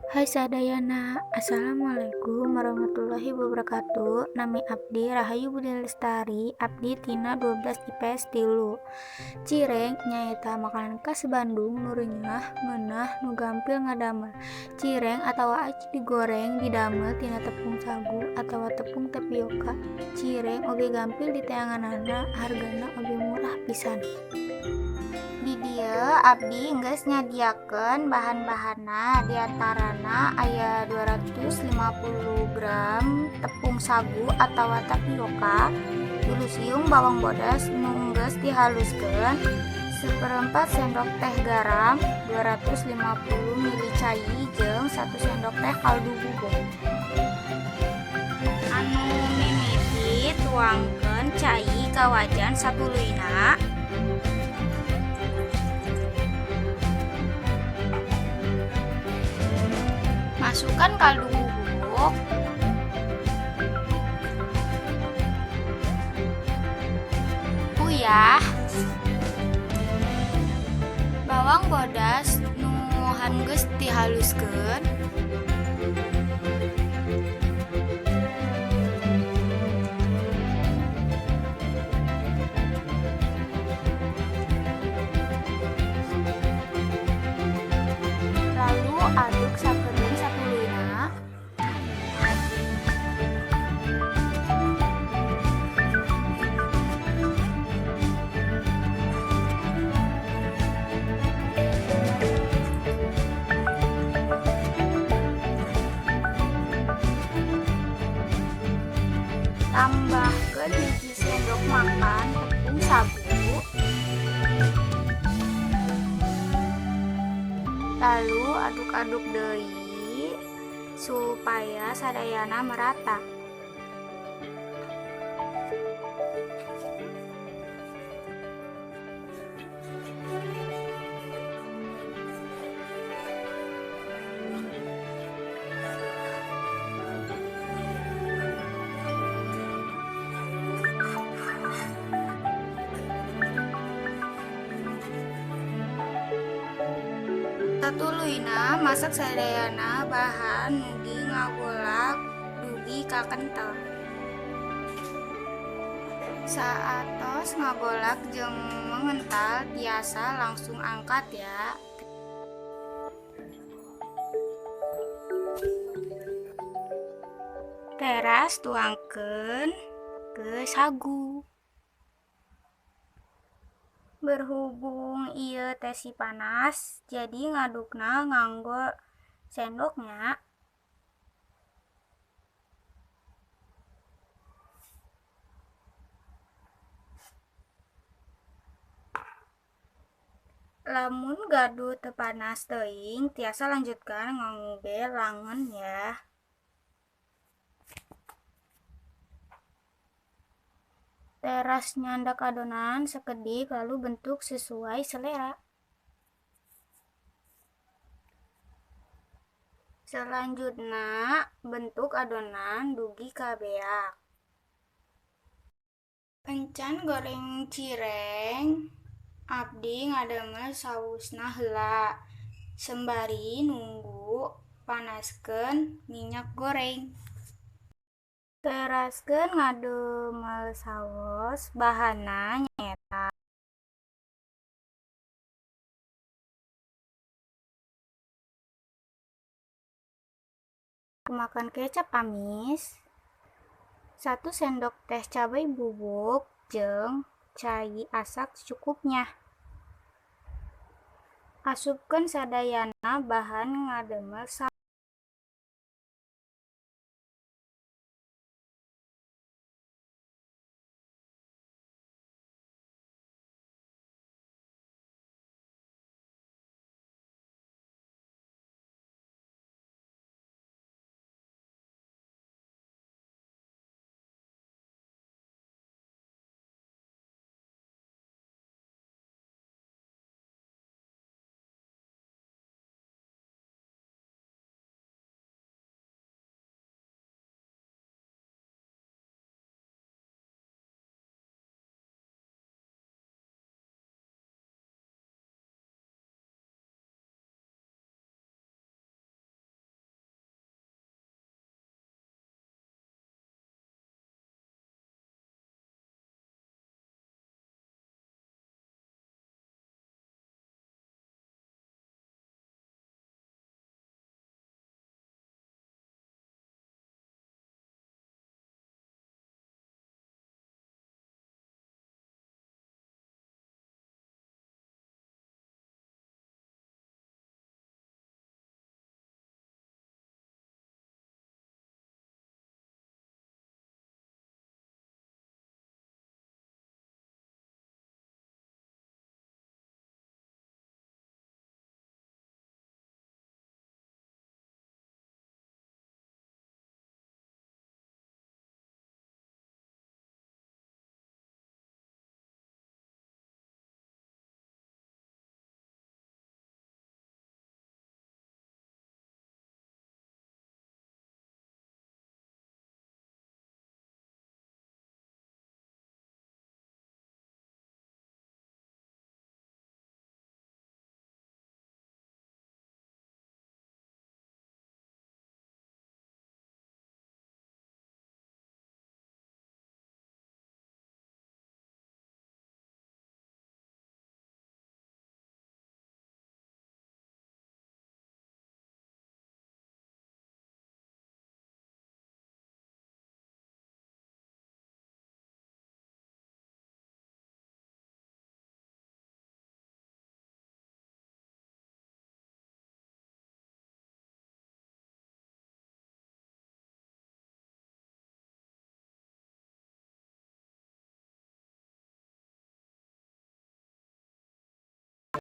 Hai sadayana, assalamualaikum warahmatullahi wabarakatuh. Nami abdi Rahayu Budi Lestari, abdi tina 12 IPS 3. Cireng nyaeta makanan khas Bandung nu renyah, ngeunah, nu gampil ngadamel. Cireng atawa aci digoreng didamel tina tepung sagu atawa tepung tapioka. Cireng oge gampil diteanganana, hargana oge murah pisan. Di dieu abdi geus nyadiakeun bahan-bahanna, diantarana aya 250 gram tepung sagu atawa tapioka, 3 siung bawang bodas nu geus dihaluskeun, 1/4 sendok teh garam, 250 ml cai jeung 1 sendok teh kaldu bubuk. Anu mimiti tuangkeun cai ka wajan satuluyna. Masukkan kaldu bubuk, uyah, bawang bodas nu geus dihaluskeun, lalu aduk sakedeung satuluyna. Tambahkeun 1 sendok makan tepung sagu, lalu aduk-aduk deui supaya sadayana merata. Satuluyna masak sadayana bahan mugi ngagolak dugi ka kentel. Saatos ngagolak jeung mengental tiasa langsung angkat ya. Teras tuangkeun ke sagu. Berhubung ieu teh panas, jadi ngadukna nganggo sendoknya. Lamun gaduh teu panas teuing, tiasa lanjutkan nganggo langen ya. Teras nyandak adonan sekedik lalu bentuk sesuai selera. Selanjutnya bentuk adonan dugi ka beak. Encan goreng cireng, abdi ngadamel sausna heula sembari nunggu panaskeun minyak goreng. Teraskeun ngadamel saos, bahanna nyaeta makan kecap amis, 1 sendok teh cabai bubuk jeung cai asak secukupnya. Asupkeun sadayana bahan ngadamel saos.